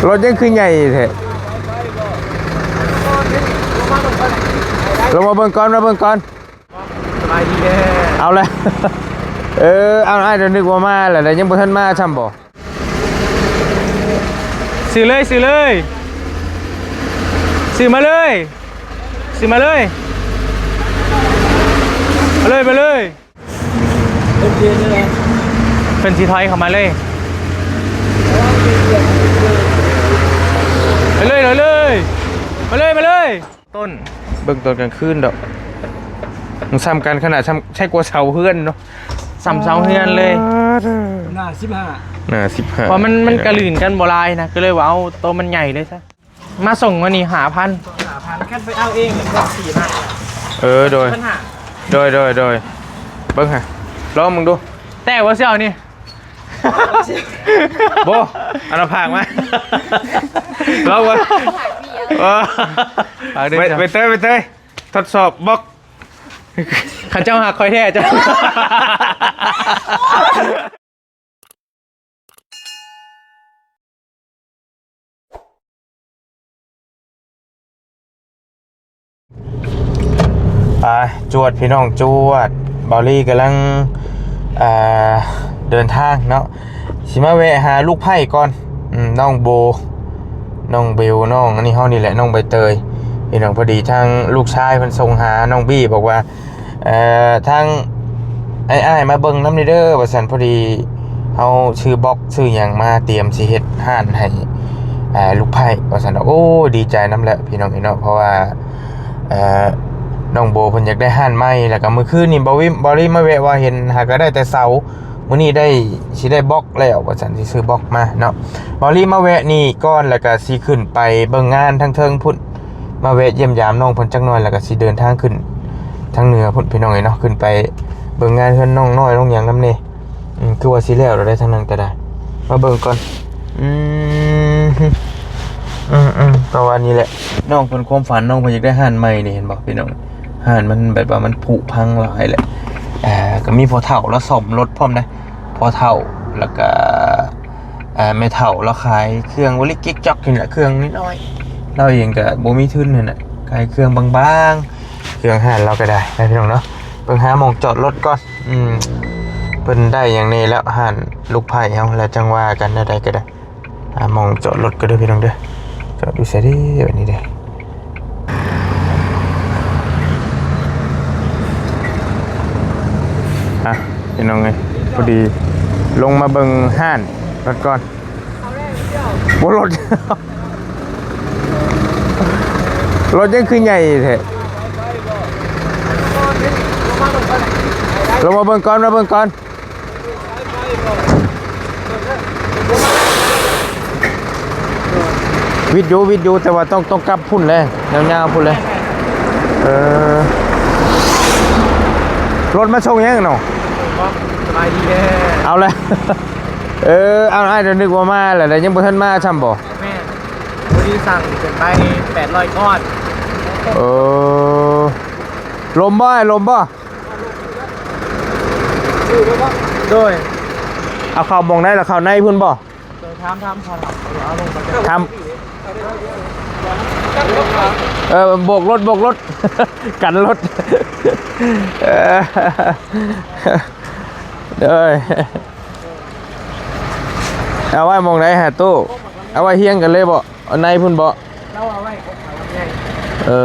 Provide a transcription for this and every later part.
ລົດຍັງຄືໃຫຍ່ແທ້? ລົງມາເບິ່ງກ່ອນ ມາເບິ່ງກ່ອນ. ສະບາຍດີເດີ. ເອົາລະ ເອີ ເອົາ ອ້າຍ ດຽວນຶກວ່າມາແລ້ວ ແລ້ວຍັງບໍ່ທັນມາຊ້ຳບໍ່? ຊື້ເລີຍ ຊື້ເລີຍ ຊື້ມາເລີຍ ຊື້ມາເລີຍ ມາເລີຍ ມາເລີຍ. ເພິ່ນຊິຖອຍເຂົ້າມາເລີຍ ໄປເລີຍ ໄປເລີຍ ມາເລີຍ ມາເລີຍ. ຕົ້ນ ເບິ່ງຕອນກາງຄືນດອກ ມັນສ່ຳກັນຂະໜາດ ສ່ຳ ໃຊ້ກວ່າເສົາເຮືອນເນາະ ສ່ຳເສົາເຮືອນເລີຍ. ໜ້າສິບຫ້າ ໜ້າສິບຫ້າ ເພາະມັນ ມັນກະລື່ນກັນບໍ່ຫຼາຍນະ ກໍເລີຍວ່າເອົາໂຕມັນໃຫຍ່ເລີຍຊະ. ມາສົ່ງມື້ນີ້ຫ້າພັນ ຫ້າພັນ ຄັນໄປເອົາເອງກໍສີ່ພັນ. ເອີ ໂດຍ ໂດຍ ໂດຍ ໂດຍ ເບິ່ງຫາ ລອງເບິ່ງດູ ແຕ່ວ່າຊິເອົານີ້ ບໍ່ ເອົາໜ້າຜາກມາ ລອງເບິ່ງ. ເອີ ໄປ ໄປເຕີຍ ໄປເຕີຍ ທົດສອບບລັອກ ຄັນເຈົ້າຮັກຂ້ອຍແທ້ເຈົ້າ ໄປ ຈວດ ພີ່ນ້ອງ ຈວດ. ເບົາລີກຳລັງ ອ່າ ເດີນທາງເນາະ ຊິມາແວະຫາລູກໃພ້ກ່ອນ ອືມ ນ້ອງໂບ ນ້ອງເບວ ນ້ອງອັນນີ້ເຮົານີ້ແຫຼະ ນ້ອງໃບເຕີຍ ພີ່ນ້ອງ. ພໍດີທາງລູກຊາຍເພິ່ນສົ່ງຫານ້ອງບີ ບອກວ່າ ເອີ ທາງອ້າຍໆ ມາເບິ່ງນຳແດ່ເດີ ວ່າຊັ້ນ. ພໍດີເຮົາຊື້ບລັອກຊື້ຫຍັງມາ ຕຽມຊິເຮັດຮ້ານໃຫ້ ເອີ ລູກໃພ້ ວ່າຊັ້ນດອກ. ໂອ້ ດີໃຈນຳແຫຼະ ພີ່ນ້ອງເອີຍເນາະ ເພາະວ່າ ເອີ ນ້ອງໂບເພິ່ນຢາກໄດ້ຮ້ານໃໝ່ ແລ້ວກໍມື້ຄືນນີ້ ເບົາລີ ເບົາລີມາແວະວ່າເຫັນຫາກໍໄດ້ແຕ່ເສົາ ມື້ນີ້ໄດ້ ຊິໄດ້ບລັອກແລ້ວ ວ່າຊັ້ນ ຊິຊື້ບລັອກມາເນາະ. ເບົາລີມາແວະນີ້ກ່ອນ ແລ້ວກໍຊິຂຶ້ນໄປເບິ່ງງານທາງເທິງພຸ້ນ ມາແວະຢ້ຽມຢາມນ້ອງເພິ່ນຈັກໜ່ອຍ ແລ້ວກໍຊິເດີນທາງຂຶ້ນທາງເໜືອພຸ້ນ ພີ່ນ້ອງເອີຍເນາະ. ຂຶ້ນໄປເບິ່ງງານເຮືອນນ້ອງນ້ອຍນ້ອງຫຍັງນຳແດ່. ອືມ ຄືວ່າຊິແລ້ວແລ້ວໄດ໋ ທາງນັ້ນກໍໄດ້ ມາເບິ່ງກ່ອນ. ອືມ ອືມໆ ປະມານນີ້ແຫຼະ ນ້ອງເພິ່ນຄວາມຝັນ ນ້ອງເພິ່ນຢາກໄດ້ຮ້ານໃໝ່ນີ້ ເຫັນບໍ່ພີ່ນ້ອງ? ຮ້ານມັນແບບວ່າມັນຜຸພັງຫຼາຍແຫຼະ ອ່າ ກໍມີພໍ່ເຖົ້າລາວສ້ອມລົດພ້ອມນະ ພໍ່ເຖົ້າ ແລ້ວກໍ ອ່າ ແມ່ເຖົ້າລາວຂາຍເຄື່ອງວະລິກຈິກຈອກນີ້ແຫຼະ ເຄື່ອງນ້ອຍໆ ລາວເອງກໍບໍ່ມີທຶນຫັ້ນນະ ຂາຍເຄື່ອງບາງໆ ເຄື່ອງຮ້ານລາວກໍໄດ້ນະ ພີ່ນ້ອງເນາະ. ເບິ່ງຫາໝ່ອງຈອດລົດກ່ອນ ອືມ ເພິ່ນໄດ້ຫຍັງແດ່ແລ້ວ ຮ້ານລູກໃພ້ເຮົາ ແລ້ວຈັ່ງວ່າກັນ ແນວໃດກໍໄດ້. ຫາໝ່ອງຈອດລົດກໍເດີພີ່ນ້ອງເດີ ຈອດຢູ່ໃສເດບັດນີ້ເດ? ອ່ະ ພີ່ນ້ອງເອີຍ ພໍດີລົງມາເບິ່ງຮ້ານລົດກ່ອນ. ບໍ່ ລົດ ລົດຍັງຄືໃຫຍ່ແທ້? ລົງມາເບິ່ງກ່ອນ ມາເບິ່ງກ່ອນ. ວິດຢູ່ ວິດຢູ່ ແຕ່ວ່າຕ້ອງ ຕ້ອງກັບພຸ້ນແຫຼະ ຍາວໆ ພຸ້ນແຫຼະ. ເອີ ລົດມາສົ່ງຫຍັງເນາະ? ສະບາຍດີເດີ. ເອົາລະ ເອີ ເອົາ ອ້າຍ ດຽວນຶກວ່າມາແລ້ວ ແລ້ວຍັງບໍ່ທັນມາຊ້ຳບໍ່? ແມ່ນ ພໍດີສັ່ງເປັນໃບແປດຮ້ອຍກ້ອນ. ເອີ ລົມບໍ່ ອ້າຍ ລົມບໍ່? ໂດຍ ເອົາເຂົ້າໝ່ອງໃດລະ ເຂົ້າໃນພຸ້ນບໍ່? ໂດຍ ຖາມ ຖາມ ຖາມ ຖາມ ເອີ ໂບກລົດ ໂບກລົດ ກັນລົດ ເອີ ໂດຍ ເອົາໄວ້ໝ່ອງໃດຫາຕູ້? ເອົາໄວ້ຮຽງກັນເລີຍບໍ່? ເອົາໃນພຸ້ນບໍ່? ເອີ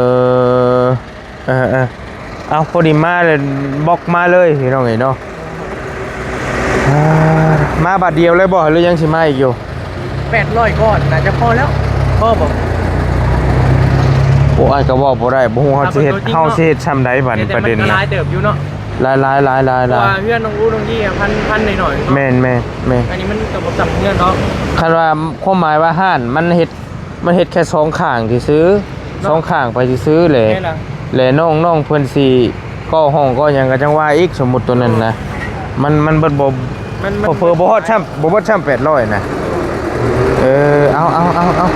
ເອີ ເອີ ເອົາ ພໍດີມາເລີຍ ບລັອກມາເລີຍພີ່ນ້ອງເອີຍເນາະ. ອ່າ ມາບາດດຽວເລີຍບໍ່ ຫຼືຍັງຊິມາອີກຢູ່? ແປດຮ້ອຍກ້ອນ ໜ້າຈະພໍແລ້ວ ພໍບໍ່? ໂອ້ ອ້າຍກໍເວົ້າບໍ່ໄດ້ ບໍ່ຮູ້ເຮົາຊິເຮັດ ເຮົາຊິເຮັດຊ່ຳໃດບັດນີ້ ປະເດັນນະ. ຫຼາຍເຕີບຢູ່ເນາະ ຫຼາຍໆ ເພາະວ່າເຮືອນນ້ອງອູ້ນ້ອງຢີ່ ພັນ ພັນໜ້ອຍໆ ເນາະ. ແມ່ນໆ ແມ່ນ ອັນນີ້ມັນກໍບໍ່ສ່ຳເຮືອນເນາະ. ຄັນວ່າຄວາມໝາຍວ່າຮ້ານມັນເຮັດ ມັນເຮັດແຄ່ສອງຂ້າງຊື່ໆ ເນາະ ສອງຂ້າງໄປຊື່ໆແຫຼະ ແມ່ນລະ ແລະນ້ອງ ນ້ອງເພິ່ນຊິກໍ່ຫ້ອງກໍ່ຫຍັງກໍຈັ່ງວ່າອີກ ສົມມຸດຕົວນັ້ນນະ ມັນ ມັນເບິດບໍ່ ມັນ ມັນ ເຜີໆບໍ່ຮອດຊ້ຳ ບໍ່ເບິດຊ້ຳແປດຮ້ອຍນະ. ເອີ ເອົາ ເອົາ ເອົາ ເອົາ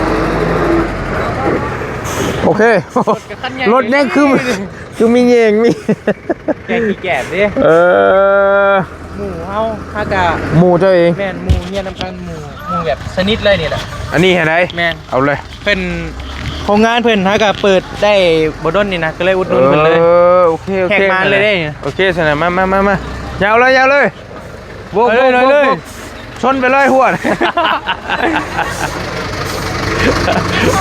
ໂອເຄ ລົດຍັງຄື ຄືມີແຍງມີ ແກງຂີ້ແກບເດ້. ເອີ ໝູ່ເຮົາ ເຮົາກະ ໝູ່ເຈົ້າເອງ ແມ່ນ ໝູ່ຮຽນນຳກັນ ໝູ່ ໝູ່ແບບສະໜິດເລີຍນີ້ແຫຼະ. ອັນນີ້ໃຫ້ໄດ້ ແມ່ນ ເອົາເລີຍ ເພິ່ນ ໂຮງງານເພິ່ນຫາກະເປີດໄດ້ບໍ່ດົນນີ້ນະ ກໍເລີຍອຸດໜູນເພິ່ນເລີຍ. ເອີ ໂອເຄ ໂອເຄ ແຂກມາເລີຍເດ້. ໂອເຄ ຊັ້ນນະ ມາ ມາ ມາ ມາ ຍາວເລີຍ ຍາວເລີຍ ໂບກ ເອົາເລີຍ ໂບກ ເອົາເລີຍ ໂບກ ຊົນໄປເລີຍຫົວ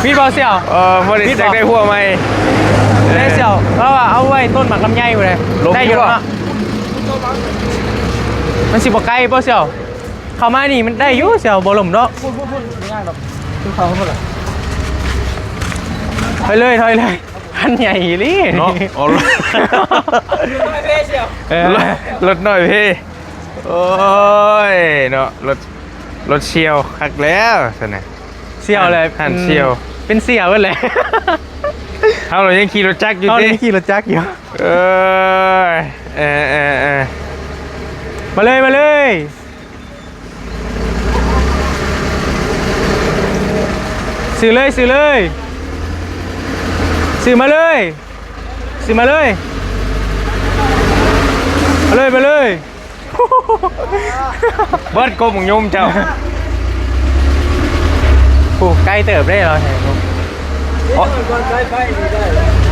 ມີບໍ່ສ່ຽວ? ເອີ ພໍດີ ມີບໍ່? ຢາກໄດ້ຫົວໃໝ່ ໄດ້ສ່ຽວ ເພາະວ່າເອົາໄວ້ຕົ້ນໝາກລຳໄຍພຸ້ນເດ້. ໄດ້ຢູ່ເນາະ ມັນຊິບໍ່ໄກບໍ່ສ່ຽວ? ເຂົ້າມານີ້ມັນໄດ້ຢູ່ສ່ຽວ ບໍ່ລົ້ມດອກ. ພຸ້ນໆໆ ໄປເລີຍ ຖອຍເລີຍ ຄັນໃຫຍ່ອີ່ຫຼີເນາະ. ເອົາ ເອີ ລົດ ລົດນ້ອຍເພ ໂອ້ຍເນາະ ລົດ ລົດສ່ຽວຄັກແລ້ວຊັ້ນນະ. ສ່ຽວແຫຼະ ຫັ້ນ ອືມ ສ່ຽວ ເປັນສ່ຽວເບິດແຫຼະ. ເຮົາລະຍັງຂີ່ລົດຈັກຢູ່ ເຮົາລະ ຕິ ຍັງຂີ່ລົດຈັກຢູ່. ເອີຍ ເອີ ເອີ ເອີ ມາເລີຍ ມາເລີຍ ຊື້ເລີຍ ຊື້ເລີຍ ຊື້ມາເລີຍ ຊື້ມາເລີຍ ມາເລີຍ ມາເລີຍ. ເບິດກົບໝາກຍົມເຈົ້າ. ໂອ້ ໄກເຕີບເດ້ເນາະ.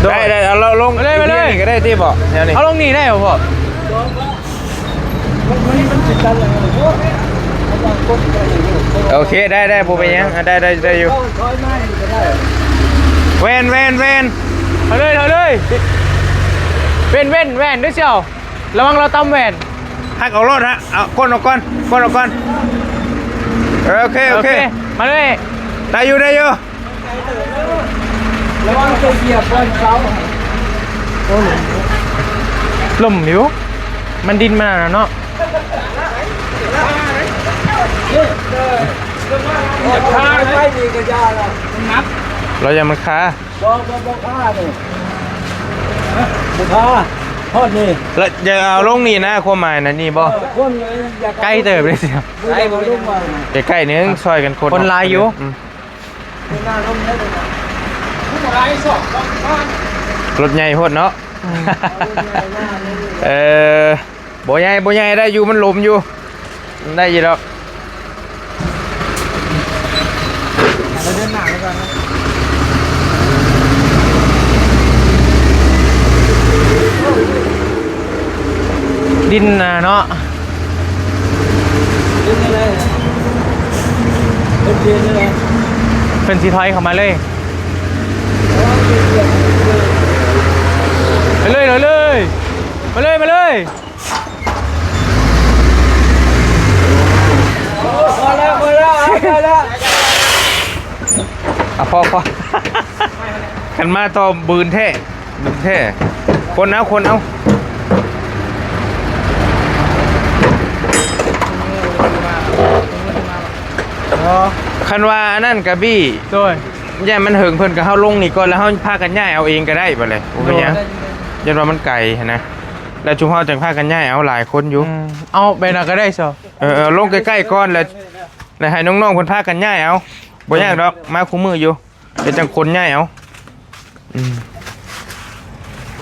ໄດ້ ໄດ້ ເອົາລົງ ມາເລີຍ ມາເລີຍ ນີ້ກໍໄດ້ຕິບໍ ແນວນີ້ ເອົາລົງນີ້ໄດ້ບໍ່ພໍ່? ໂອເຄ ໄດ້ ໄດ້ ບໍ່ເປັນຫຍັງ ໄດ້ ໄດ້ ໄດ້ຢູ່. ແວ່ນ ແວ່ນ ແວ່ນ ເອົາເລີຍ ເອົາເລີຍ ແວ່ນ ແວ່ນ ແວ່ນເດີສ່ຽວ. ລະວັງລາວຕຳແວ່ນ ຫັກອອກໂລດຮະ ເອົາ ກົ້ນອອກກ່ອນ ກົ້ນອອກກ່ອນ. ເອີ ໂອເຄ ໂອເຄ ໂອເຄ ມາເລີຍ ໄດ້ຢູ່ ໄດ້ຢູ່. ລະວັງຈະຢຽບບ່ອນເສົາ ໂອ້ ລົ້ມຢູ່ ມັນດິນມັນອັນນັ້ນເນາະ. ລາວຢ້ານມັນຄາ. ບໍ່ ບໍ່ ບໍ່ພານີ້ ບໍ່ພາ ຮອດນີ້ ແລ້ວຢ່າເອົາລົງນີ້ນະ ຄວາມໝາຍນະ ນີ້ບໍ່? ເອີ ຄວາມໝາຍຢາກ ໄກເຕີບເດ້ ໃກ້ໆ ໜຶ່ງ ຊ່ອຍກັນຂົນ ຄົນຫຼາຍຢູ່. ອືມ ລົດໃຫຍ່ໂພດເນາະ. ອືມ ເອີ ບໍ່ໃຫຍ່ ບໍ່ໃຫຍ່ ໄດ້ຢູ່ ມັນຫຼົມຢູ່ ໄດ້ຢູ່ດອກ. ເດີນໜ້າໄປກ່ອນ ດິນນະເນາະ ດິນນີ້ແຫຼະ ເພິ່ນຊິຖອຍເຂົ້າມາເລີຍ ໄປເລີຍ ໄປເລີຍ ມາເລີຍ ມາເລີຍ. ພໍແລ້ວ ພໍແລ້ວ ພໍແລ້ວ ອ່ະ ພໍ ພໍ ຄັນມາຕໍ່ບືນແທ້ ບືນແທ້ ຄົນເອົາ ຄົນເອົາ. ອໍ ຄັນວ່າອັນນັ້ນກະບີ ໂດຍ ຢ້ານມັນເຫິງ ເພິ່ນກະເຮົາລົງນີ້ກ່ອນ ແລ້ວເຮົາພາກັນຍ້າຍເອົາເອງກະໄດ້ ບາດນີ້ ໂດຍ ບໍ່ເປັນຫຍັງ ຢ້ານວ່າມັນໄກຫັ້ນນະ. ແລ້ວຊຸມເຮົາຈັ່ງພາກັນຍ້າຍເອົາ ຫຼາຍຄົນຢູ່. ອືມ ເອົາແບບນັ້ນກໍໄດ້ຊະ. ເອີ ເອີ ລົງໃກ້ໆກ່ອນ ແລ້ວ ແລ້ວໃຫ້ນ້ອງໆເພິ່ນພາກັນຍ້າຍເອົາ ບໍ່ຍາກດອກ ມາຄູ່ມື້ຢູ່ ເຮັດຈັ່ງຄົນຍ້າຍເອົາ. ອືມ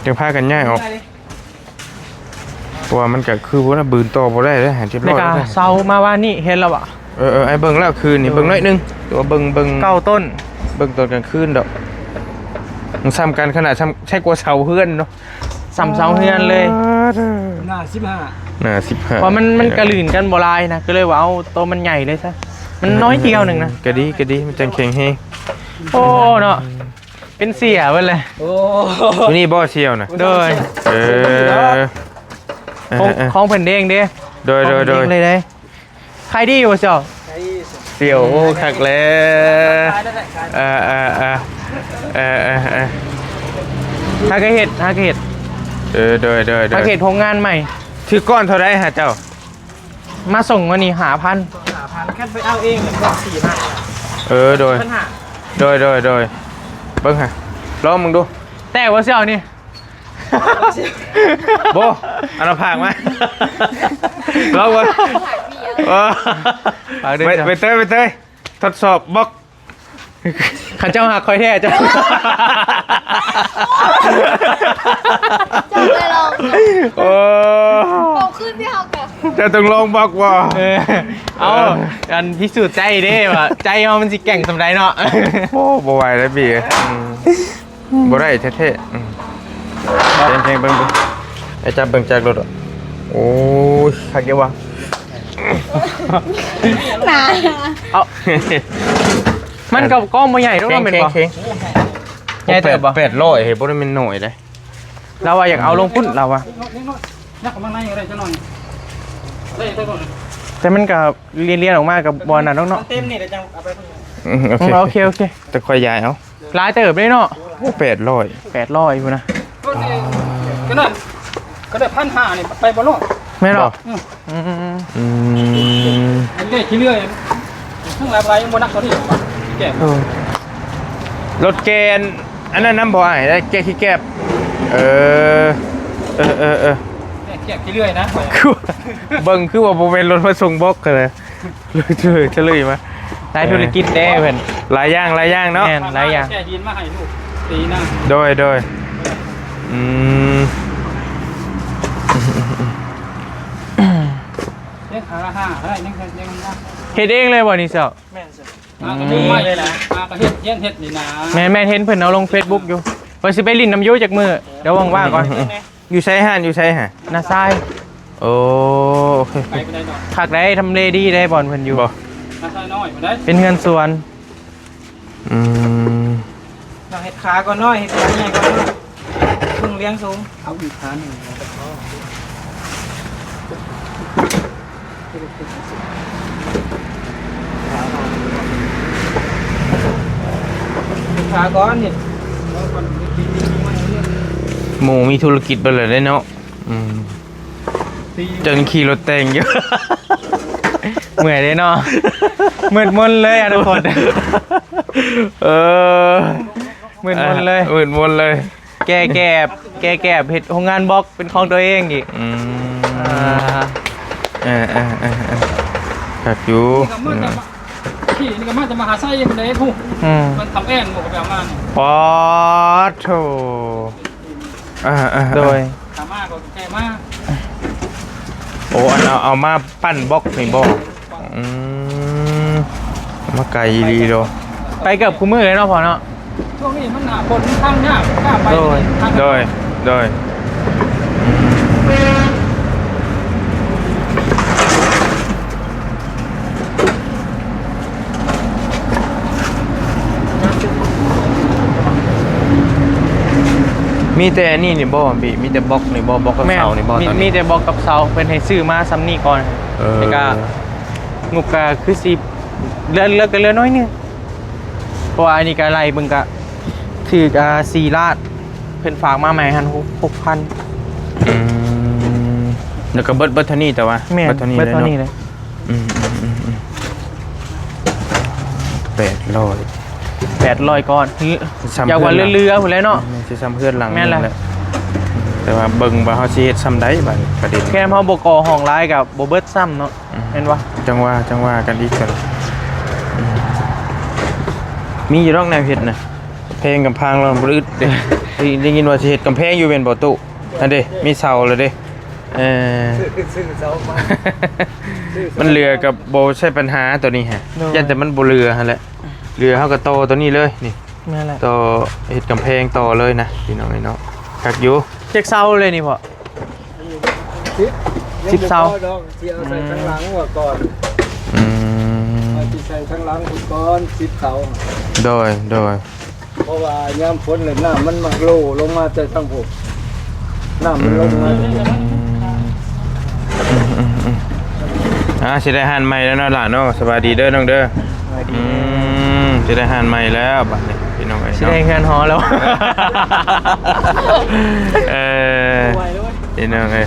ຈັ່ງພາກັນຍ້າຍອອກ ເພາະວ່າມັນກໍຄືບໍ່ໄດ້ ບືນຕໍ່ບໍ່ໄດ້ເດ້ ໃຫ້ຮຽບຮ້ອຍ ແລ້ວກໍເຊົາມາວານນີ້ ເຫັນແລ້ວຫວາ? ເອີ ເອີ ອ້າຍເບິ່ງແລ້ວຄືນນີ້ ເບິ່ງໜ້ອຍໜຶ່ງ ແຕ່ວ່າເບິ່ງ ເບິ່ງເກົ້າຕົ້ນ ເບິ່ງຕອນກາງຄືນດອກ. ມັນສ່ຳກັນຂະໜາດ ສ່ຳ ໃຊ້ກວ່າເສົາເຮືອນເນາະ. ສ່ຳເສົາເຮືອນເລີຍ ໜ້າສິບຫ້າ ໜ້າສິບຫ້າ ເພາະມັນ ມັນກະລື່ນກັນບໍ່ຫຼາຍນະ ກໍເລີຍວ່າເອົາໂຕມັນໃຫຍ່ເລີຍຊະ ມັນນ້ອຍດຽວໜຶ່ງນະ. ອືມ ອືມ ອືມ ກະດີ ກະດີ ມັນຈັ່ງແຂງແຮງ. ໂອ້ ເນາະ ເປັນເສຍເບິດເລີຍ. ໂອ້ ຕົວນີ້ບໍ່ສ່ຽວນະ? ໂດຍ ເອີ ຂອງ ເອີ ຂອງເພິ່ນເອງເດ້. ໂດຍ ໂດຍ ໂດຍ ຂອງເພິ່ນເອງເລີຍເດ້. ຂາຍດີຢູ່ບໍ່ສ່ຽວ? ຂາຍດີ. ສ່ຽວ ໂອ້ ຄັກແລ້ວ ຂາຍໄດ້ ຂາຍໄດ້. ເອີ ເອີ ເອີ ເອີ ເອີ ເອີ ຫາກະເຮັດ ຫາກະເຮັດ. ເອີ ໂດຍ ໂດຍ ໂດຍ ຫາກະເຮັດໂຮງງານໃໝ່. ຖືກກ້ອນເທົ່າໃດຫາເຈົ້າ? ມາສົ່ງມື້ນີ້ຫ້າພັນ. ຫ້າພັນ ຄັນໄປເອົາເອງກໍສີ່ພັນ. ເອີ ໂດຍ ໂດຍ ໂດຍ ໂດຍ ເບິ່ງຫາ ລອງເບິ່ງດູ. ແຕກບໍ່ສ່ຽວນີ້? ບໍ່ ເອົາໜ້າຜາກມາ ລອງເບິ່ງ. ເອີ ຝາກເດີ ໄປ ໄປເຕີຍ ໄປເຕີຍ ທົດສອບບລັອກ. ຄັນເຈົ້າຮັກຂ້ອຍແທ້ ເຈົ້າ ເຈົ້າໄດ້ລອງ. ໂອ້ ໂຕຂຶ້ນທີ່ເຮົາກໍ ເຈົ້າຕ້ອງລອງບລັອກບໍ່? ເອີ ເອົາ ເອີ ອັນພິສູດໃຈເດ້ວ່າ ໃຈເຮົາມັນຊິແກ່ງສ່ຳໃດເນາະ. ໂອ້ ບໍ່ໄຫວແລ້ວບີເອີຍ ອືມ ບໍ່ໄດ້ແທ້ໆ ອືມ ເພງໆ ເບິ່ງດູ ໄອ້ຈັບເບິ່ງຈັກໂລດ. ໂອ້ຍ ຄັກຢູ່ວ່າ ໜາ ເອົາ ມັນກໍກ້ອງບໍ່ໃຫຍ່ດອກເນາະ ແມ່ນບໍ່? ແຂງໆ ໃຫຍ່ເຕີບບໍ່? ແປດ ແປດຮ້ອຍ ເຮີ້ຍ ບໍ່ໄດ້ແມ່ນໜ້ອຍເດ້. ລາວວ່າຢາກເອົາລົງພຸ້ນ ລາວວ່າ ຍັກເຂົ້າມາໃນກໍໄດ້ຈັກໜ້ອຍ ໄດ້ ໄດ້ບໍ່? ແຕ່ມັນກໍລຽນໆອອກມາກໍບໍ່ອັນນັ້ນດອກເນາະ ເຕັມນີ້ແຫຼະ ຈັ່ງເອົາໄປພຸ້ນ. ອືມ ໂອເຄ ໂອເຄ ໂອເຄ ແຕ່ຂ້ອຍຢາຍເອົາ. ຫຼາຍເຕີບເດ້ເນາະ. ໂອ້ ແປດຮ້ອຍ ແປດຮ້ອຍພຸ້ນນະ ກໍໄດ້ ກໍໄດ້ ກໍໄດ້ພັນຫ້ານີ້ໄປບໍ່ລອດ ແມ່ນບໍ່? ບໍ່ ອືມ ອືມ ອືມ ອັນນີ້ຂີ້ເລື່ອຍ ທັງຫຼາຍໆຍັງບໍ່ໜັກເທົ່ານີ້ ແກ້ ເອີ ລົດແກ່ອັນນັ້ນນຳບໍ່ອ້າຍ? ໄດ້ແກ່ຂີ້ແກບ ເອີ ເອີ ເອີ ເອີ ແກ້ຂີ້ເລື່ອຍນະ ຄື ເບິ່ງຄືວ່າບໍ່ແມ່ນລົດມາສົ່ງບລັອກຫັ້ນນະ. ເລີຍ ເລີຍມາ ຫຼາຍທຸລະກິດເດ້ເພິ່ນ ຫຼາຍຢ່າງ ຫຼາຍຢ່າງເນາະ ແມ່ນ ຫຼາຍຢ່າງ ແກ່ຫີນມາໃຫ້ລູກຕີນະ ໂດຍ ໂດຍ ອືມ ເຮັດຫາລະຫ້າກໍໄດ້ ຍັງ ຍັງ ຍັງ ເຮັດເອງເລີຍບໍ່ນີ້ເຈົ້າ? ແມ່ນເຈົ້າ ອືມ ຫາກໍໄມ້ເລີຍນະ ຫາກໍເຮັດ ຮຽນເຮັດນີ້ນະ ແມ່ນໆ ເຫັນເພິ່ນເອົາລົງເຟສບຸກຢູ່ ວ່າຊິໄປຫຼິ້ນນຳຢູ່ຈັກມື້ ດຽວວ່າງໆກ່ອນ. ຢູ່ໃສຫັ້ນ ຢູ່ໃສຫັ້ນ? ນາຊາຍ ໂອ້ ໂອເຄ ໄກປານໃດເນາະ? ຄັກໄດ໋ ທຳເລດີໄດ໋ ບ່ອນເພິ່ນຢູ່ ບໍ່? ນາຊາຍນ້ອຍພຸ້ນໃດ໋ ເປັນເຮືອນສວນ ອືມ ເຮັດຂາກ່ອນເນາະ ເຮັດຂາໃຫຍ່ກ່ອນເນາະ ເບິ່ງລຽງສູງ ເອົາອີກຂາໜຶ່ງ ຂາກ່ອນນີ້ ໝູ່ມີທຸລະກິດເບິດແລ້ວເດ້ເນາະ ອືມ ຈົນຂີ່ລົດແຕ່ງຢູ່ ເມື່ອຍເດ້ເນາະ ມືດມົນເລີຍອະນາຄົດ ເອີ ມືດມົນເລີຍ ມືດມົນເລີຍ. ແກ່ແກບ ແກ່ແກບ ເຮັດໂຮງງານບລັອກເປັນຂອງຕົວເອງອີກ ອືມ ອ່າ ເອີໆໆໆ ຄັກຢູ່ ນີ້ກໍມາຈາກ ອືມ ທີ່ນີ້ກໍມາຈາກມະຫາໄຊພຸ້ນເດ້ ຜູ້ ອືມ ມັນທຳແອນບໍ່ໄປເອົາມານີ້ ປາດໂທ້ ອ່າໆໆ ໂດຍ ຕາມມາກໍແກ່ມາ ໂອ້ ອັນເອົາ ເອົາມາ ປັ້ນບລັອກນີ້ບໍ່? ອືມ ມາໄກອີ່ຫຼີໂດ ໄປເກືອບຄູ່ມື້ເລີຍເນາະພໍ່ເນາະ ຊ່ວງນີ້ມັນໜ້າຝົນທາງຍາກ ກ້າໄປ ໂດຍ ທາງ ໂດຍ ໂດຍ ມີແຕ່ອັນນີ້ນີ້ບໍ່? ມີແຕ່ບລັອກນີ້ບໍ່? ບລັອກກັບເສົານີ້ບໍ່? ມີ ຕອນນີ້ ມີແຕ່ບລັອກກັບເສົາ ເພິ່ນໃຫ້ຊື້ມາສ່ຳນີ້ກ່ອນ ເອີ ແລ້ວກະ ງົບກະຄືຊິເຫຼືອ ເຫຼືອ ກະເຫຼືອໜ້ອຍໜຶ່ງ ເພາະວ່າອັນນີ້ກະໄລ່ເບິ່ງກະຖືກ ອ່າ ສີ່ລ້ານ ເພິ່ນຝາກມາໃໝ່ຫັ້ນ ຫົກ ຫົກພັນ ອືມ ແລ້ວກະເບິດ ເບິດເທົ່ານີ້ ແຕ່ວ່າ ແມ່ນ ເບິດເທົ່ານີ້ ເບິດເທົ່ານີ້ເລີຍ ອືມໆໆໆ ແປດຮ້ອຍ ແປດຮ້ອຍກ້ອນ ຢາກວ່າເຫຼືອໆພຸ້ນແຫຼະເນາະ ແມ່ນ ຊິສ່ຳເຮືອນຫຼັງ ແມ່ນແຫຼະ ແຕ່ວ່າເບິ່ງວ່າເຮົາຊິເຮັດສ່ຳໃດບາດນີ້ ປະເດັນ ແຄ່ເຮົາບໍ່ກໍ່ຫ້ອງຫຼາຍກະບໍ່ເບິດຊ້ຳເນາະ. ອືມ ແມ່ນບໍ່? ຈັ່ງວ່າ ຈັ່ງວ່າກັນອີກ ອືມ ມີຢູ່ດອກແນວເຮັດນະ ກຳແພງກຳພັງລະບໍ່ອຶດເດ້ ໄດ້ ໄດ້ຍິນວ່າຊິເຮັດກຳແພງຢູ່ແມ່ນບໍ່ຕູ້? ຫັ້ນເດ້ ມີເສົາລະເດ້ ເອີ ຊື້ ຊື້ເສົາມາ ຊື້ເສົາ ມັນເຫຼືອກໍບໍ່ໃຊ່ປັນຫາໂຕນີ້ຮະ ໂດຍ ຢ້ານແຕ່ມັນບໍ່ເຫຼືອຫັ້ນແຫຼະ ເຫຼືອເຮົາກໍຕໍ່ໂຕນີ້ເລີຍນີ້ ແມ່ນແຫຼະ ຕໍ່ເຮັດກຳແພງຕໍ່ເລີຍນະ ພີ່ນ້ອງເອີຍເນາະ ຄັກຢູ່ ຈັກເສົາເລີຍນີ້ພໍ່? ສິບ ສິບເສົາ ຍັງບໍ່ພໍດອກ ຊິເອົາໃສ່ ອືມ ຂ້າງຫຼັງວ່າກ່ອນ ອືມ ວ່າຊິໃສ່ຂ້າງຫຼັງພຸ້ນກ່ອນ ສິບເສົາ ໂດຍ ໂດຍ ເພາະວ່າຍາມຝົນແລ້ວ ນ້ຳມັນມັກໂຫຼລົງມາແຕ່ທາງພຸ້ນ ນ້ຳມັນລົງມາ ອືມ ອືມໆໆ ອ່າ ຊິໄດ້ຮ້ານໃໝ່ແລ້ວເນາະຫຼານເນາະ ສະບາຍດີເດີນ້ອງເດີ ສະບາຍດີ ອືມ ຊິໄດ້ຮ້ານໃໝ່ແລ້ວບາດນີ້ ພີ່ນ້ອງເອີຍເນາະ ຊິໄດ້ເຮືອນຫໍແລ້ວ ເອີ ພີ່ນ້ອງເອີຍ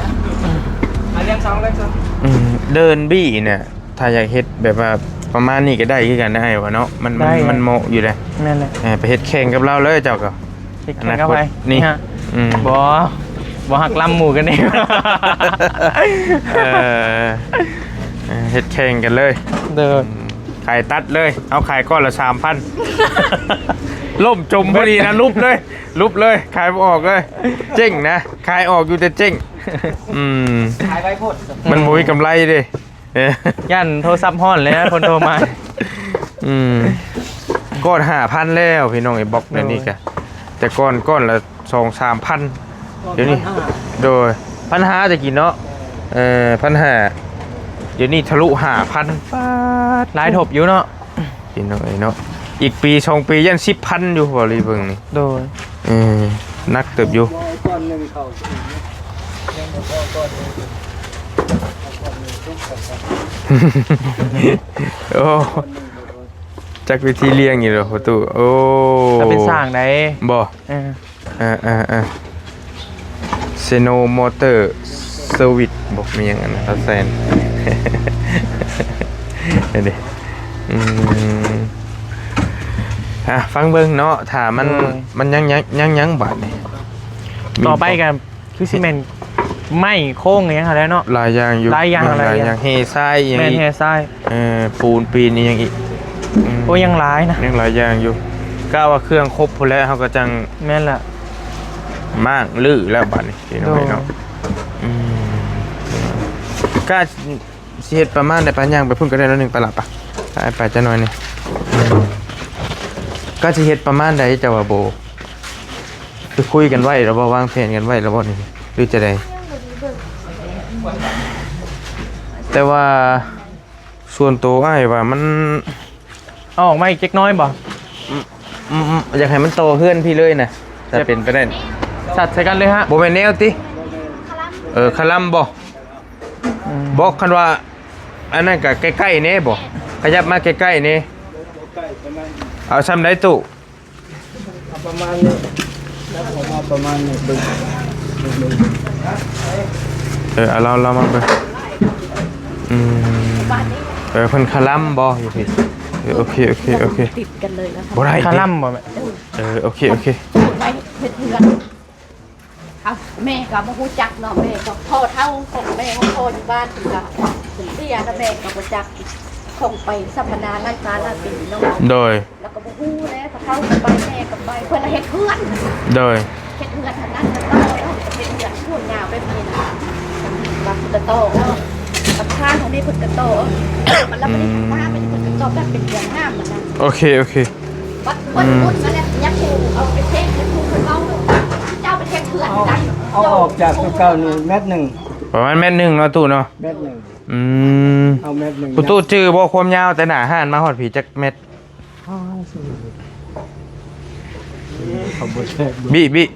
ອືມ ເດີ່ນບີນະ ຖ້າຢາກເຮັດແບບວ່າປະມານນີ້ກໍໄດ້ຄືກັນນະ ອ້າຍວ່າເນາະ ມັນ ມັນ ໄດ້ ມັນເໝາະຢູ່ເດ້ ແມ່ນແຫຼະ ເອີ ໄປເຮັດແຂ່ງກັບລາວເລີຍເຈົ້າກໍ ເຮັດແຂ່ງກັບໃຜ? ອະນາຄົດນີ້ ອືມ ບໍ່ ບໍ່ຮັກລຳໝູ່ກັນເດ້ ເອີ ເຮັດແຂ່ງກັນເລີຍ ເດີ ອືມ ຂາຍຕັດເລີຍ ເອົາຂາຍກ້ອນລະສາມພັນ ລົ້ມຈົມພໍດີນະ ຫຼຸບເລີຍ ຫຼຸບເລີຍ ຂາຍບໍ່ອອກເລີຍ ເຈັ້ງນະ ຂາຍອອກຢູ່ແຕ່ເຈັ້ງ ອືມ ຂາຍໄວໂພດ ມັນບໍ່ມີກຳໄລເດ້ ເອີ ຢ້ານໂທລະສັບຮ້ອນແລ້ວ ຄົນໂທມາ. ອືມ ກ້ອນຫ້າພັນແລ້ວພີ່ນ້ອງ ໄອ້ບລັອກແບບນີ້ກະ ໂດຍ ແຕ່ກ່ອນກ້ອນລະສອງສາມພັນ ດຽວນີ້ ພັນຫ້າ ໂດຍ ພັນຫ້າແຕ່ກີ້ເນາະ ເອີ ພັນຫ້າ ດຽວນີ້ທະລຸຫ້າພັນ ປາດ ຫຼາຍທົບຢູ່ເນາະ ພີ່ນ້ອງເອີຍເນາະ. ອີກປີສອງປີຢ້ານສິບພັນຢູ່ ເວົ້າລີເບິ່ງນີ້ ໂດຍ ເອີ ໜັກເຕີບຢູ່ ບໍ່ ກ້ອນໜຶ່ງເຂົ້າ ຍັງບໍ່ພໍກ້ອນໜຶ່ງ ກ້ອນໜຶ່ງສຸກສະ ໂອ້ ກ້ອນໜຶ່ງບໍ່ພໍ ຈັກວິທີລ້ຽງຢູ່ດອກພໍ່ຕູ້ ໂອ້ ຖ້າເປັນຊ່າງໃດ ບໍ່ ເອີ ອ່າໆ Snow Motor Service ບໍ່ ມີຫຍັງອັນນັ້ນ ເຂົາໃສ່ອັນນີ້ ອືມ ອ່ະ ຟັງເບິ່ງເນາະ ຖ້າມັນ ໂດຍ ມັນຍັງ ຍັງ ຍັງ ຍັງບາດນີ້ ຕໍ່ໄປກໍຄືຊິແມ່ນໄມ້ໂຄງຫຍັງຫັ້ນແຫຼະເນາະ ຫຼາຍຢ່າງຢູ່ ຫຼາຍຢ່າງ ຫຼາຍຢ່າງ ແຮ່ຊາຍຫຍັງ ແມ່ນ ອີກ ແຮ່ຊາຍ ເອີ ປູນປີນອີ່ຫຍັງອີກ ອືມ ໂອ້ ຍັງຫຼາຍນະ ຍັງຫຼາຍຢ່າງຢູ່ ກະວ່າເຄື່ອງຄົບພຸ້ນແຫຼະ ເຮົາກໍຈັ່ງ ແມ່ນລະ ມ້າງຮື້ແລ້ວບາດນີ້ ພີ່ນ້ອງເອີຍເນາະ ໂດຍ ອືມ ກະຊິເຮັດປະມານໃດ ໄປຍ່າງໄປພຸ້ນກໍໄດ້ ໜ້ອຍໜຶ່ງ ໄປລະ ໄປ ໄປຈັກໜ້ອຍນີ້ ອືມ ກະຊິເຮັດປະມານໃດ ເຈົ້າວ່າໂບ ຄືຄຸຍກັນໄວ້ແລ້ວບໍ່ ວາງແຜນກັນໄວ້ແລ້ວບໍ່ນີ້ ຫຼືຈັ່ງໃດ? ແຕ່ວ່າສ່ວນໂຕອ້າຍວ່າມັນ ເອົາອອກມາອີກຈັກໜ້ອຍບໍ່? ອືມ ອືມ ອືມ ຢາກໃຫ້ມັນຕໍ່ເຮືອນພີ້ເລີຍນະ ຖ້າເປັນໄປໄດ້ ສັດໃສ່ກັນເລີຍຮະ ບໍ່ແມ່ນແນວຕິ? ເອີ ຄະລຳບໍ່? ອືມ ບໍ່ ຄັນວ່າອັນນັ້ນກໍໃກ້ໆແດ່ບໍ່? ຂະຫຍັບມາໃກ້ໆແດ່ ເອົາຊ່ຳໃດຕູ້? ເອົາປະມານນີ້ ແລ້ວເອົາມາປະມານນີ້ເບິ່ງ ເບິ່ງ ເອີ ເອົາລາວ ລາວມາເບິ່ງ ອືມ ເອີ ເພິ່ນຄະລຳບໍ່ຢູ່ພີ້? ເອີ ໂອເຄ ໂອເຄ ໂອເຄ ຕິດກັນເລີຍນະ ບໍ່ໄດ້ ຄະລຳບໍ່ແມ່? ເອີ ໂອເຄ ໂອເຄ ໄວ້ເຮັດເຮືອນ ເອົາ ແມ່ກໍບໍ່ຮູ້ຈັກເນາະ ແມ່ກໍພໍ່ເຖົ້າຂອງແມ່ຂອງພໍ່ຢູ່ບ້ານເພິ່ນກໍເພິ່ນເສຍແລ້ວ ແມ່ກໍບໍ່ຈັກ ຄົງໄປສຳມະນາໄລ່ຟ້າລາດປີເນາະ ໂດຍ ແລ້ວກໍບໍ່ຮູ້ແລ້ວ ເຂົາກໍໄປ ແມ່ກໍໄປ ເພິ່ນລະເຮັດເຮືອນ ໂດຍ ເຮັດເຮືອນທາງນັ້ນທາງນີ້ ເຮັດເຮືອນໂຫຍາວແບບນີ້ນະ ບາງເພິ່ນກໍຕໍ່ອອກ ບາງທາງທາງນີ້ເພິ່ນກໍຕໍ່ອອກ ມັນລະບໍ່ໄດ້ທາງໜ້າ ເພິ່ນກໍຕໍ່ແບບເປັນເຮືອນງາມນະ ໂອເຄ ໂອເຄ ບັດຄົນ ອືມ ພຸ້ນມາແລ້ວ ຍັກຜູ້ເອົາໄປເທ ຍັກຜູ້ເພິ່ນເວົ້າ ເຈົ້າໄປເທເຖື່ອນກັນ ເອົາ ເອົາອອກຈາກຕົວເກົ່ານີ້ແມັດໜຶ່ງ ປະມານແມັດໜຶ່ງເນາະຕູ້ເນາະ ແມັດໜຶ່ງ ອືມ ເອົາແມັດໜຶ່ງ ປູຕູ້ຈື່ບໍ່ ຄວາມຍາວແຕ່ໜ້າຮ້ານມາຮອດພີ້ຈັກແມັດ? ບີ້ ບີ້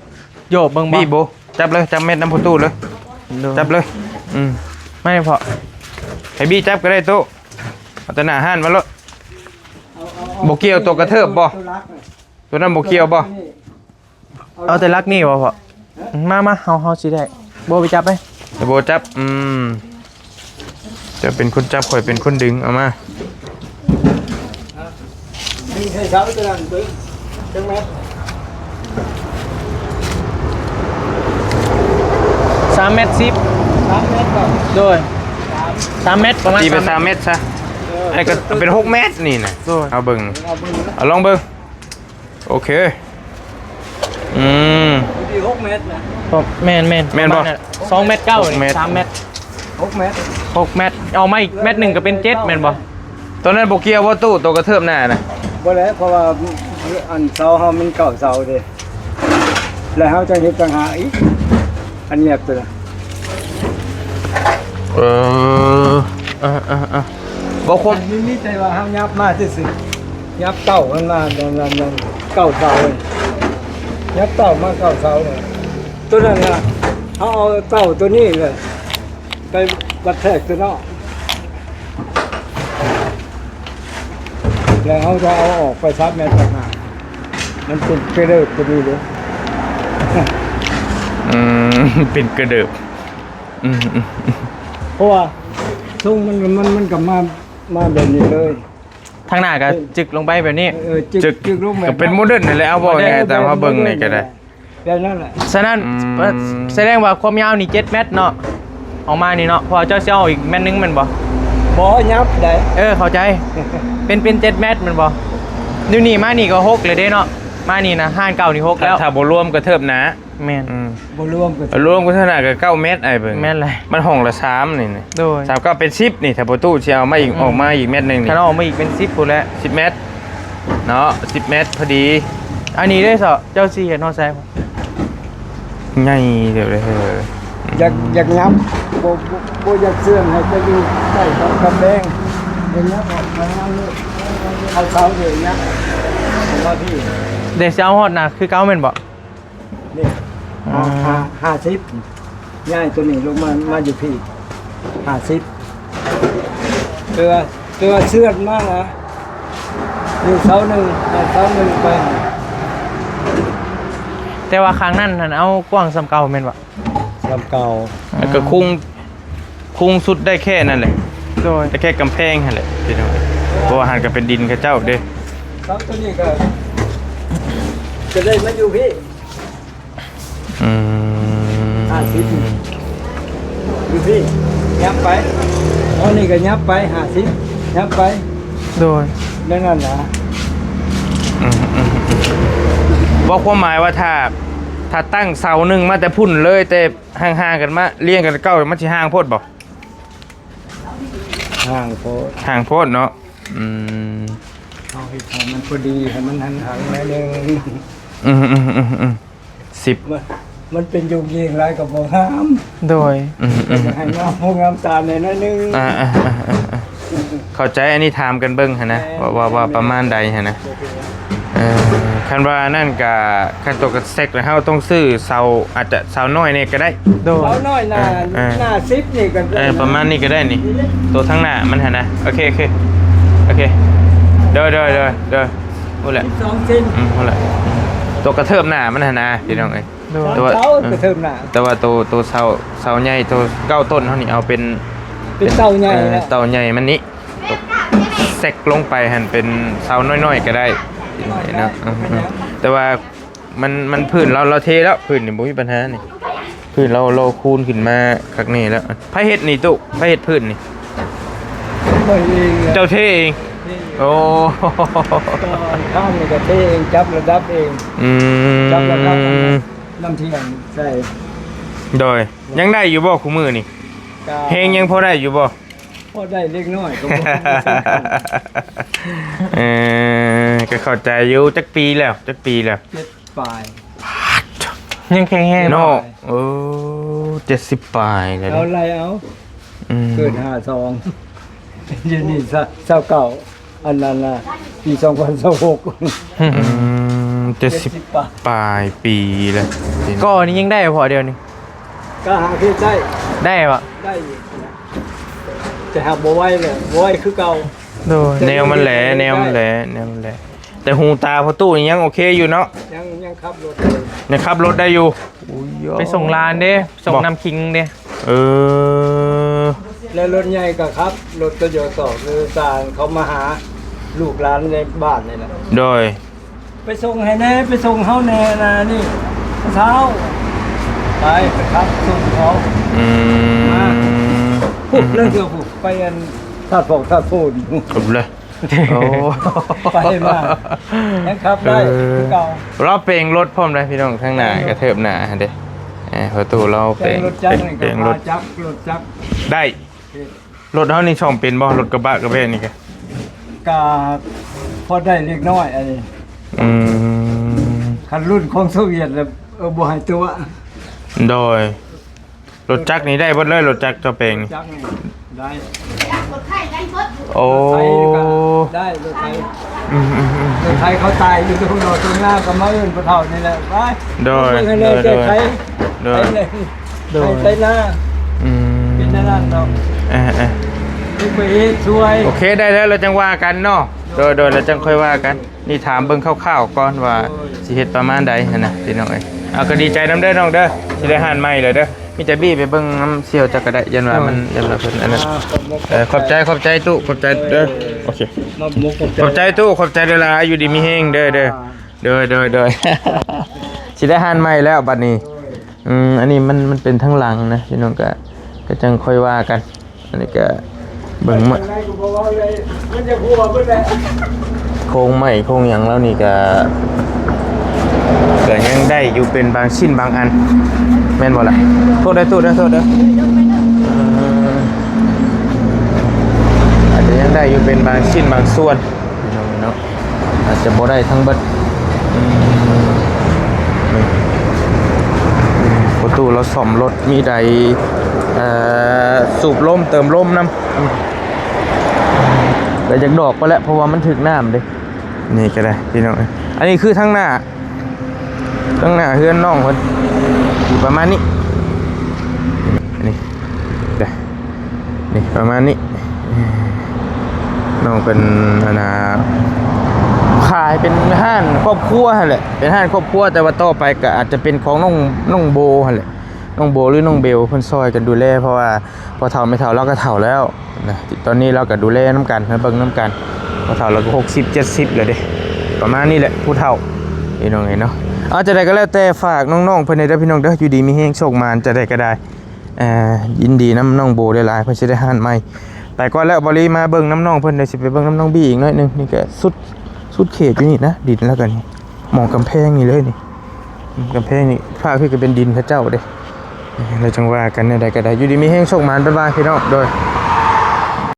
ໂຍກເບິ່ງບໍ່? ບີ້ ໂບ ຈັບເລີຍ ຈັບແມັດນຳປູຕູ້ເລີຍ ໂດຍ ຈັບເລີຍ ອືມ ມາໃຫ້ພໍ່ ໃຫ້ບີ້ຈັບກໍໄດ້ຕູ້ ເອົາແຕ່ໜ້າຮ້ານມາໂລດ ບໍ່ກ່ຽວຕົວກະເທີບບໍ່? ຕົວນັ້ນບໍ່ກ່ຽວບໍ່? ເອົາແຕ່ຫຼັກນີ້ບໍ່ພໍ່? ມາ ມາ ເຮົາ ເຮົາຊິໄດ້ ໂບໄປຈັບໄປ ໂບຈັບ ອືມ ເຈົ້າເປັນຄົນຈັບ ຂ້ອຍເປັນຄົນດຶງ ເອົາມາ ດຶງໃສ່ເສົາຕົວນັ້ນເບິ່ງ ຈັກແມັດ? ສາມແມັດສິບ ສາມແມັດບໍ່? ໂດຍ ສາມແມັດ ປະມານ ຕີໄປສາມແມັດຊະ ເອີ ອັນນີ້ກໍເປັນຫົກແມັດນີ້ນະ ໂດຍ ເອົາເບິ່ງ ເອົາເບິ່ງ ເອົາລອງເບິ່ງ ໂອເຄ ອືມ ດີຫົກແມັດນະ ແມ່ນໆ ແມ່ນບໍ່? ປະມານນັ້ນ ສອງແມັດເກົ້າ ຫົກແມັດ ນີ້ ສາມແມັດ ຫົກແມັດ ຫົກແມັດ ເອົາມາອີກແມັດໜຶ່ງກໍເປັນເຈັດແມ່ນບໍ່? ຕົວນັ້ນບໍ່ກ່ຽວບໍ່ຕູ້ ຕົວກະເທີບໜ້ານະ? ບໍ່ແຫຼະ ເພາະວ່າອັນເສົາເຮົາມັນເກົ້າເສົາເດ້ ແລ້ວເຮົາຈະເຮັດຕ່າງຫາກອີກ ອັນຫຍັບຕົວນັ້ນ ເອີ ເອີໆໆ ບໍ່ຄົບ ມີ ມີແຕ່ວ່າເຮົາຫຍັບມາຊື່ໆ ຫຍັບເຕົ້າມັນມາ ນັ້ນໆ ເກົ້າເສົາ ຫຍັບເຕົ້າມາເກົ້າເສົາ ຕົວນັ້ນນະ ເຮົາເອົາເຕົ້າຕົວນີ້ແຫຼະ ໄປວັດແທກຕົວເນາະ ແລ້ວເຮົາຈະເອົາອອກໄປສາມແມັດຕ່າງຫາກ ມັນເປັນກະເດີບຕົວນີ້ເດ້ ອືມ ເປັນກະເດີບ ອືມໆໆ ເພາະວ່າຊົງມັນ ມັນ ມັນກໍມາ ມາແບບນີ້ເລີຍ ທາງໜ້າກໍຈຶກລົງໄປແບບນີ້ ເອີ ຈຶກ ຈຶກລົງແບບ ກໍເປັນໂມເດີນນັ້ນແຫຼະ ເອົາ ເວົ້າງ່າຍໆ ຕາມເຮົາເບິ່ງນີ້ກໍໄດ້ ແບບນັ້ນແຫຼະ ສະນັ້ນ ອືມ ເອີ ສະແດງວ່າຄວາມຍາວນີ້ເຈັດແມັດເນາະ ອອກມານີ້ເນາະ ເພາະວ່າເຈົ້າຊິເອົາອີກແມັດໜຶ່ງແມ່ນບໍ່? ບໍ່ ຫຍັບໄດ້ ເອີ ເຂົ້າໃຈ ເປັນ ເປັນເຈັດແມັດແມ່ນບໍ່? ຢູ່ນີ້ມານີ້ກໍຫົກແລ້ວເດ້ເນາະ ມານີ້ນະ ຮ້ານເກົ່ານີ້ຫົກແລ້ວ ຖ້າ ຖ້າບໍ່ລວມກະເທີບໜ້າ ແມ່ນ ອືມ ບໍ່ລວມກັນ ລວມກັນເທົ່ານັ້ນກໍເກົ້າແມັດ ອ້າຍເບິ່ງ ແມ່ນແຫຼະ ມັນຫ້ອງລະສາມນີ້ ໂດຍ ສາມເກົ້າເປັນສິບນີ້ ຖ້າປະຕູຊິເອົາມາອີກ ອືມ ອອກມາອີກແມັດໜຶ່ງນີ້ ຄັນເອົາມາອີກເປັນສິບພຸ້ນແຫຼະ ສິບແມັດເນາະ ສິບແມັດພໍດີ ອັນນີ້ເດ້ເຊາະ ເຈົ້າຊິເຮັດຮອດໃສ? ໃຫຍ່ເຕີບເລີຍເຮີ້ຍ ຢາກ ຢາກຫຍັບ ບໍ່ ບໍ່ ບໍ່ຢາກເຊື່ອງໃຫ້ໄປຢູ່ໃກ້ກັບກຳແພງ ເຮັດຫຍັບອອກມາເອົາເສົາເດີນຫຍັບອອກມາພີ້ ເດ ຊິເອົາຮອດໜ້າຄືເກົ່າແມ່ນບໍ່? ນີ້ ອືມ ຫ້າ ຫ້າ ຫ້າສິບ ຍ້າຍຕົວນີ້ລົງມາ ມາຢູ່ພີ້ ຫ້າສິບ ເທື່ອ ເທື່ອເຊື່ອງມານະ ຢູ່ເສົາໜຶ່ງ ເສົາໜຶ່ງໄປ ແຕ່ວ່າຂ້າງນັ້ນຫັ້ນເອົາກວ້າງສ່ຳເກົ່າແມ່ນບໍ່? ສ່ຳເກົ່າ ແລ້ວກໍ ອືມ ຄຸງ ຄຸງສຸດໄດ້ແຄ່ນັ້ນແຫຼະ ໂດຍ ໄດ້ແຄ່ກຳແພງຫັ້ນແຫຼະພີ່ນ້ອງ ເພາະວ່າຫັ້ນກໍເປັນດິນເຂົາເຈົ້າເດ້ ເສົາຕົວນີ້ກໍ ຈະໄດ້ມາຢູ່ພີ້ ອືມ ຫ້າສິບ ຢູ່ພີ້ ຫຍັບໄປ ເອົານີ້ກໍຫຍັບໄປ ຫ້າສິບ ຫຍັບໄປ ໂດຍ ແນວນັ້ນນະ ອືມໆໆ ເວົ້າຄວາມໝາຍວ່າ ຖ້າ ຖ້າຕັ້ງເສົາໜຶ່ງມາແຕ່ພຸ້ນເລີຍ ແຕ່ຫ່າງໆກັນມາ ລຽງກັນເກົ່າ ມັນຊິຫ່າງໂພດບໍ່? ຫ່າງໂພດ ຫ່າງໂພດເນາະ ອືມ ເຮົາເຮັດໃຫ້ມັນພໍດີ ໃຫ້ມັນຫັນໆໜ້ອຍໜຶ່ງ ອືມໆໆໆ ສິບ ມັນ ມັນເປັນໂຍງເຍງຫຼາຍກໍບໍ່ງາມ ໂດຍ ອືມໆໆ ໃຫ້ງາມຜູ້ງາມຕາແດ່ໜ້ອຍໜຶ່ງ ອ່າໆໆໆ ເຂົ້າໃຈ ອັນນີ້ຖາມກັນເບິ່ງຫັ້ນນະ ແມ່ນ ວ່າ ວ່າ ວ່າປະມານໃດຫັ້ນນະ ບໍ່ເປັນຫຍັງ ເອີ ຄັນວ່ານັ້ນກະ ຄັນຕົວກະແຊັກແລ້ວ ເຮົາຕ້ອງຊື້ເສົາ ອາດຈະເສົານ້ອຍແດ່ກໍໄດ້ ໂດຍ ເສົານ້ອຍໜ້າ ເອີ ເອີ ໜ້າສິບນີ້ກໍໄດ້ ເອີ ປະມານນີ້ກໍໄດ້ນີ້ ນີ້ເດ້ ຕົວທາງໜ້າມັນຫັ້ນນະ ໂອເຄ ໂອເຄ ໂອເຄ ໂດຍ ໂດຍ ໂດຍ ໂດຍ ພຸ້ນແຫຼະ ສິບສອງເຊັນ ອືມ ພຸ້ນແຫຼະ ຕົວກະເທີບໜ້າມັນຫັ້ນນະ ພີ່ນ້ອງເອີຍ ໂດຍ ແຕ່ວ່າ ເສົາ ເອີ ກະເທີບໜ້າ ແຕ່ວ່າໂຕ ໂຕເສົາ ເສົາໃຫຍ່ ໂຕເກົ້າຕົ້ນເຮົານີ້ ເອົາເປັນ ເປັນເຕົາໃຫຍ່ ເອີ ແລ້ວ ເຕົາໃຫຍ່ມັນນີ້ ແຊັກລົງໄປຫັ້ນເປັນເສົານ້ອຍໆກໍໄດ້ເນາະ ອືມໆ ແຕ່ວ່າມັນ ມັນພື້ນລາວ ລາວເທແລ້ວ ພື້ນນີ້ບໍ່ມີບັນຫານີ້ ພື້ນລາວ ລາວຄູນຂຶ້ນມາຄັກແນ່ແລ້ວ ໃຜເຮັດນີ້ຕຸ ໃຜເຮັດພື້ນນີ້? ຂ້ອຍເອງ ເຈົ້າເທເອງ ເທເອງ ໂອ້ ຕອນຂ້າງນີ້ກໍເທເອງ ຈັບລະດັບເອງ ອືມ ຈັບລະດັບນ້ຳທ່ຽງໃສ່ ໂດຍ ຍັງໄດ້ຢູ່ບໍ່ຄູ່ມື້ນີ້? ກໍ ແຮງຍັງພໍໄດ້ຢູ່ບໍ່? ພໍໄດ້ເລັກນ້ອຍກໍບໍ່ ເອີ ກໍເຂົ້າໃຈຢູ່ ຈັກປີແລ້ວ ຈັກປີແລ້ວ? ເຈັດປາຍ ຍັງແຂງແຮງເນາະ ເອີ ເຈັດສິບປາຍແລ້ວ ເອົາໄລ່ເອົາ ອືມ ເກີດຫ້າສອງ ດຽວນີ້ຊາວເກົ້າ ອັນນັ້ນນະ ປີສອງພັນຊາວຫົກ ອືມ ເຈັດສິບປາຍປີແລ້ວ ກໍນີ້ຍັງໄດ້ບໍ່ ດຽວນີ້? ກໍຫາເຮັດໄດ້ ໄດ້ບໍ່? ໄດ້ຢູ່ ແຕ່ຫາກບໍ່ໄວແຫຼະ ບໍ່ໄວຄືເກົ່າ ໂດຍ ແນວມັນແຫຼະ ແນວມັນແຫຼະ ແນວມັນແຫຼະ ແຕ່ຫູຕາພໍ່ຕູ້ນີ້ຍັງໂອເຄຢູ່ເນາະ ຍັງ ຍັງຂັບລົດໄດ້ ຍັງຂັບລົດໄດ້ຢູ່ ອຸ້ຍ ໄປສົ່ງຫຼານເດ້ ສົ່ງ ບໍ່ ນ້ຳຄິງເດ້ ເອີ ແລ້ວລົດໃຫຍ່ກໍຂັບ ລົດໂຕໂຍໂຕະ ຫຼື ສານເຂົາມາຫາລູກຫຼານໃນບ້ານນີ້ແຫຼະ ໂດຍ ໄປສົ່ງໃຫ້ແດ່ ໄປສົ່ງເຮົາແດ່ນະນີ້ ເຊົ້າ ໄປ ໄປຂັບສົ່ງເຂົາ ອືມ ມາ ພຸ້ນ ອືມ ເລື່ອງເທື່ອພຸ້ນ ໄປອັນ ທາດພອກທາດໂພນ ພຸ້ນເລີຍ ໂອ້ ໄປມາ ຍັງຂັບໄດ້ ເອີ ຄືເກົ່າ ລາວເປ່ງລົດພ້ອມໄດ໋ພີ່ນ້ອງ ທາງໜ້າ ເອີ ກະເທີບໜ້າຫັ້ນເດ້ ເອີ ພໍ່ຕູ້ລາວເປ່ງ ເປ່ງລົດຈັກ ເປ່ງ ເປັນ ເປັນລົດ ລົດຈັກ ລົດຈັກ ໄດ້ ເອີ ລົດເຮົານີ້ສ້ອມເປັນບໍ່? ລົດກະບະກະແບະນີ້ກະ ກະພໍໄດ້ເລັກນ້ອຍອັນນີ້ ອືມ ຄັນລຸ້ນຂອງໂຊວຽດແລ້ວ ເອີ ບໍ່ໃຫ້ຕົວະ ໂດຍ ລົດຈັກນີ້ໄດ້ເບິດເລີຍ ລົດຈັກເຈົ້າແປງນີ້ ຈັກນີ້ໄດ້ ໂອ້ ລົດໄຖນີ້ກໍໄດ້ ລົດໄຖ ອືມໆໆ ລົດໄຖເຂົາຕາຍຢູ່ທົ່ວນອກທົ່ວນາ ກໍມາເອີ້ນພໍ່ເຖົ້ານີ້ແຫຼະ ໄປ ໂດຍ ເບິ່ງໃຫ້ແນ່ ໂດຍ ແກ້ໄຂ ໂດຍ ໄຖ ໂດຍ ໄຖນາ ອືມ ເປັນແນວນັ້ນເນາະ ເອີໆ ໄປເຮັດຊ່ວຍ ໂອເຄ ໄດ້ແລ້ວ ແລ້ວຈັ່ງວ່າກັນເນາະ ໂດຍ ໂດຍ ແລ້ວຈັ່ງຄ່ອຍວ່າກັນ ນີ້ຖາມເບິ່ງຄ່າວໆກ່ອນວ່າ ໂດຍ ຊິເຮັດປະມານໃດຫັ້ນນະ ພີ່ນ້ອງເອີຍ ເອົາ ກໍດີໃຈນຳເດີນ້ອງເດີ ຊິໄດ້ຮ້ານໃໝ່ແລ້ວເດີ ມີແຕ່ບີ້ໄປເບິ່ງນຳສ່ຽວຈັກກໍໄດ້ ຢ້ານວ່າມັນ ໂດຍ ຢ້ານວ່າເພິ່ນອັນນັ້ນ ເອີ ຂອບໃຈ ຂອບໃຈຕູ້ ຂອບໃຈເດີ ໂອເຄ ຂອບໃຈຕູ້ ຂອບໃຈຫຼາຍໆ ຢູ່ດີມີແຮງເດີ ເດີ ອ່າ ໂດຍ ໂດຍ ໂດຍ ຊິໄດ້ຮ້ານໃໝ່ແລ້ວບັດນີ້ ໂດຍ ອືມ ອັນນີ້ມັນ ມັນເປັນທາງຫຼັງນະ ພີ່ນ້ອງ ກະ ກະຈັ່ງຄ່ອຍວ່າກັນ ອັນນີ້ກະເບິ່ງມາ ມັນຈະຮົ່ວເບິດແຫຼະ ໂຄງໄມ້ໂຄງຫຍັງລາວນີ້ກະ ກໍຍັງໄດ້ຢູ່ເປັນບາງຊິ້ນບາງອັນ ແມ່ນບໍ່ລະ? ໂທດເດີ ໂທດເດີ ໂທດເດີ. ເອີ ອາດຈະຍັງໄດ້ຢູ່ເປັນບາງຊິ້ນບາງສ່ວນ ເນາະ ອາດຈະບໍ່ໄດ້ທັງເບິດ. ອືມ ນີ້ ອືມ ພໍ່ຕູ້ລາວສ້ອມລົດ ມີໄດ້ ເອີ ສູບລົມ ເຕີມລົມນຳ. ອືມ ແຕ່ຢາກດອກໄປແລ້ວ ເພາະວ່າມັນຖືກນ້ຳເດ້. ນີ້ກໍໄດ້ພີ່ນ້ອງເອີຍ ອັນນີ້ຄືທາງໜ້າ ທາງໜ້າເຮືອນນ້ອງເພິ່ນ ຢູ່ປະມານນີ້ ນີ້ ນີ້ປະມານນີ້. ນ້ອງເພິ່ນ ອັນນ່າ ຂາຍເປັນຮ້ານຄອບຄົວຫັ້ນແຫຼະ ເປັນຮ້ານຄອບຄົວ ແຕ່ວ່າຕໍ່ໄປກໍອາດຈະເປັນຂອງນ້ອງ ນ້ອງໂບຫັ້ນແຫຼະ ນ້ອງໂບ ຫຼື ນ້ອງເບວ ເພິ່ນຊ່ອຍກັນດູແລ ເພາະວ່າພໍ່ເຖົ້າແມ່ເຖົ້າລາວກໍເຖົ້າແລ້ວນະ ຕອນນີ້ລາວກໍດູແລນຳກັນ ເບິ່ງນຳກັນ. ພໍ່ເຖົ້າລາວກໍຫົກສິບເຈັດສິບແລ້ວເດ້ ປະມານນີ້ແຫຼະຜູ້ເຖົ້າ ພີ່ນ້ອງເອີຍເນາະ. ເອົາ ຈັ່ງໃດກໍແລ້ວແຕ່ ຝາກນ້ອງໆເພິ່ນແດ່ເດີພີ່ນ້ອງເດີ ຢູ່ດີມີແຮງໂຊກໝານ ຈັ່ງໃດກໍໄດ້. ເອີ ຍິນດີນຳນ້ອງໂບຫຼາຍໆ ເພິ່ນຊິໄດ້ຮ້ານໃໝ່. ໄປກ່ອນແລ້ວ ເບົາຫຼີມາເບິ່ງນຳນ້ອງເພິ່ນ ດຽວຊິໄປເບິ່ງນຳນ້ອງບີອີກໜ້ອຍໜຶ່ງ. ນີ້ກໍສຸດ ສຸດເຂດຢູ່ນີ້ນະ ດິນລາວກໍນີ້ ໝອງກຳແພງນີ້ເລີຍນີ້ ກຳແພງນີ້ ພາກພີ້ກໍເປັນດິນເຂົາເຈົ້າເດ້. ແລ້ວຈັ່ງວ່າກັນ ແນວໃດກໍໄດ້ ຢູ່ດີມີແຮງໂຊກໝານ ບາຍບາຍ ພີ່ນ້ອງ ໂດຍ.